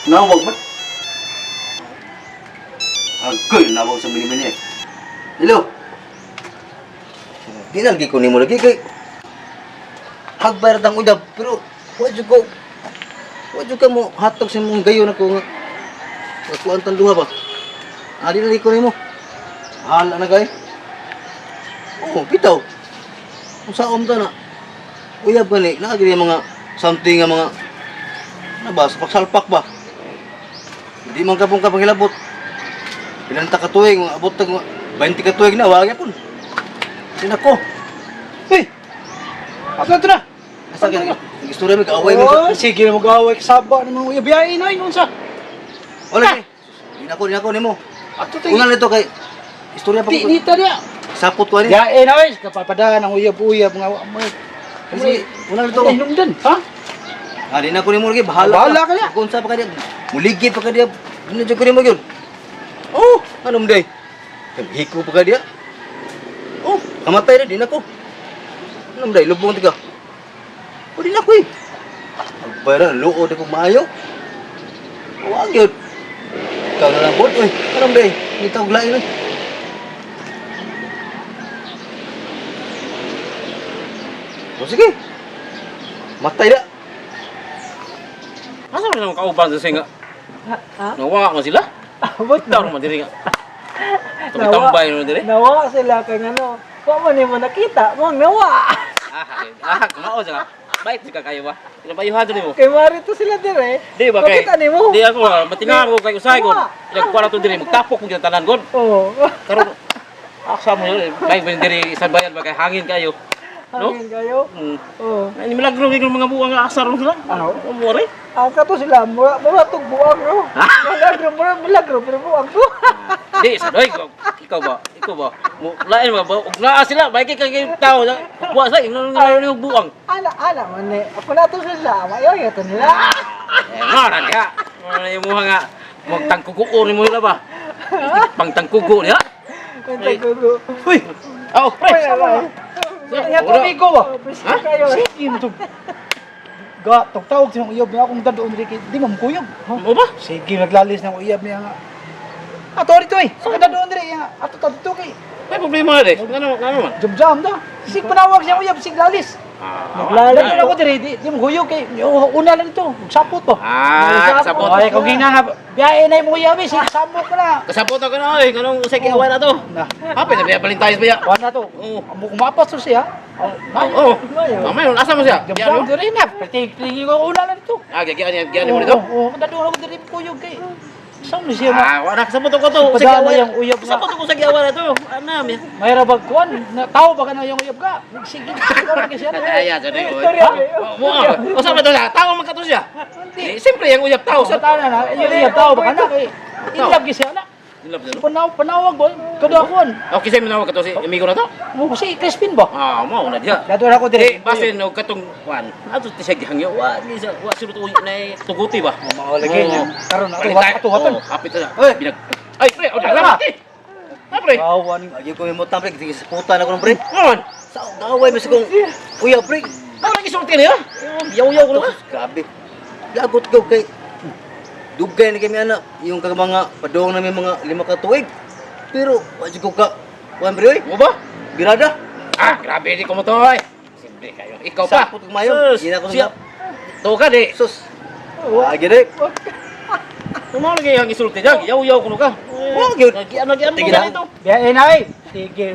Nawag man. Agoy, nawag sa mini-mini eh. Hello. Di na lagi ko nimo lagi kay hagbay ra tang uyab pero wa jud ka mo hatag sa imong gayon ako nga kuan tang duha ba. Ah, di na lagi ko nimo. Hala na kay. Oh, bitaw. Unsa ta na? Uyab gani, naa gini mga something nga mga ano ba, salpak ba? Hindi man kapong ka pangilabot. Ilan ta ka tuig, mga abot tag mga 20 ka tuig na, wala gyapon. Sinako. Hey! Ato na to na. Asa ka? Istorya mi kaaway mo. Oh, sige na mag-away kasaba ng mga uyab. Biyahe na yun sa. Wala ni. Di na ko nimo. Ato to. Una nito kay istorya pa Di ko. nita niya. Sapot ko ani. Biyahe na oy, kapapadahan ang uyab-uyab nga wa mo. Kasi una nito. Ay, hinungdan, ha? Ah, di na ko nimo lagi bahala. Bahala ka niya. Kung sa pa ka diya. Muligid pa ka diya. Di na jud ko nimo gyud. Oh, ano mo day? Hiko pa ka diya. Oh, kamatay na di na ko. Ano mo day? Lubong tiga. O di na ko eh. Agbayra, luod ako maayo. Wag yun. Ikaw na lang po. Uy, ano mo day? Hindi tawag lain eh. O sige. Matay na. Asa man ang kauban sa singa? Ha? Nawa man sila. Abot Daw man diri nga. Tambay man diri. Nawa sila kay ngano. Wa man nimo nakita, mo nawa. Ah, ah, kumao sa. Bait ka kayo ba? Pinabayuhan diri mo. Kay mari to sila dire. Di ba kay? Makita nimo. Di ako matinga ko kay usay ko. Nawa. Nagkuha na to diri magtapok kong tanan god. Oo. Karon aksa mo yun, bay ba diri isang bayan ba kay hangin kayo. No? Hangin kayo. Oo. Ay, milagro gyud mga buwang nga asar sila. Ano? Mo rin. Ang kato sila, mura, mura tog buang no. Milagro, mura, milagro, pero buang to. Di sa doy ikaw ba? Ikaw ba? Mo lain ba ug naa sila bay kay kay tao wa sa ingnon nga ni buwang. Ana, ana, man eh. Ako na to sila, mayo ito nila. Eh, nga ra diha. Ano yung mga nga magtangkugo ni mo nila ba? Pangtangkugo niya. Ang gugo. Uy. Oh, pre. Ay, ay. Nga to amigo ba? Presko kayo. eh. Sige mo to. Ga, tawag siyang uyab niya akong dadoon diri kay di mo mukuyog. Mo ba? Sige, naglalis ng uyab niya nga. Ato dito eh. Sa dadoon diri nga. Ato ta dito kay. May problema na eh. Ngano ngano man? Jam-jam da. Sig panawag siyang uyab, sig lalis. Naglalis. Dadoon ako diri, di mo kuyog kay una lang ito. Sapot ba? Ah, kasabot. Ay, kung gina nga biyahe na imong uyab eh, sig samok ka na. Kasabot ako na oy, nganong usay kay awan na to. Na. Hapit na biya tayo biya. Wala na to. Oo. Amo kumapas to siya. Oh, Oo. Mamay, asa mo siya? Biya Jam-jam mo? diri na. Pati ko una lang ito. Ah, giyan niya, giyan mo dito. Oo, dadoon ako diri kuyog kay. Saan mo siya ma? Ah, wala kasabot ako to. Usay Padala kay yung uyab nga. Kasabot ako sa giawan na to. Ana, mi. Mayra bag kuan, na tao ba ka na yung uyab ka? Sige, siguro kasi ano. Ay, ay, sorry. Istorya, eh. Mo, usa ba to siya? Tao man ka to siya. Eh, siyempre yung uyab tao Sa sa tanan na, yung uyab tao ba ka na kay inlab gyud siya na. Inlove siya, no? Panawag boy, kada kuan. Okay, sa'yo manawag ka to si amigo na to. Mo si Crispin ba? Ah, mo na diha. Dadoon ako Eh, diri. basin og katong kuan. Ato ti siya gihangyo. Wa ni siya wa sulod uy na tuguti ba. Mao lagi niya. Karon ato ato haton. Oh, hapit na. Oy. Binag. Ay, pre, oh, dala. Ah, pre. Kawan Agi ko mo pre, sige saputan ako ng pre. Ano man? Sa gaway mo sa kong uyab pre. Ano lagi sulti niya? Yaw-yaw ko na. Grabe. Lagot ko kay dugay na kami anak yung kag mga padong namin mga 5 ka tuig. Pero wa jud ko ka kuan pre oy. Mo ba? Birada. Ah, grabe di ko mo to, oy. Simple kayo. Ikaw pa. Sapot ko mayo. Sus, Gina ko siya. sa To ka di. sus. Ah, gid. Tumaw lagi ang isulti diya. Yaw-yaw ko ka. Wa gyud. Nagian nagian mo Tige na. ganito. Biyahe na ay. Sige,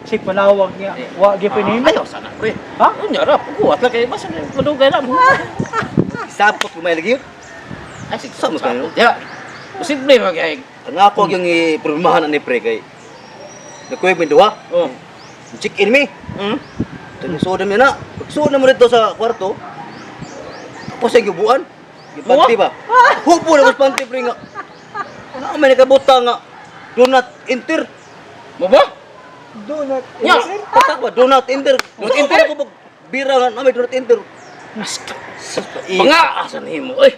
sig panawag niya. Wa gyud pinimo. Ayaw sana, pre. Ha? Unya ra, puguat lang kay basta madugay lang. Sapot ko mayo lagi. Ay, sige, Sa mas kayo? Ya. Simple man kay. Ang ako yung problemahan ani pre kay Nagkuyog mi duha. Oh. Check in mi. Suod na mi na. Pagsuod na mo dito sa kwarto. Ako sa gibuan. Gipanti ba? Hubo na ko sa panty pre nga. Ano may nakabuta nga. Do not enter. Mo ba? Do not Nya. enter. Patak ba? Do not enter. Do not enter? Ako pag bira nga na may do not enter. Panga asa nimo oy.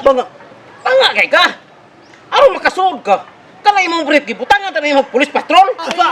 Banga. Tanga kay ka. Aron makasuod ka. Kana imong brief gibutangan ta nimo police patrol. Ba!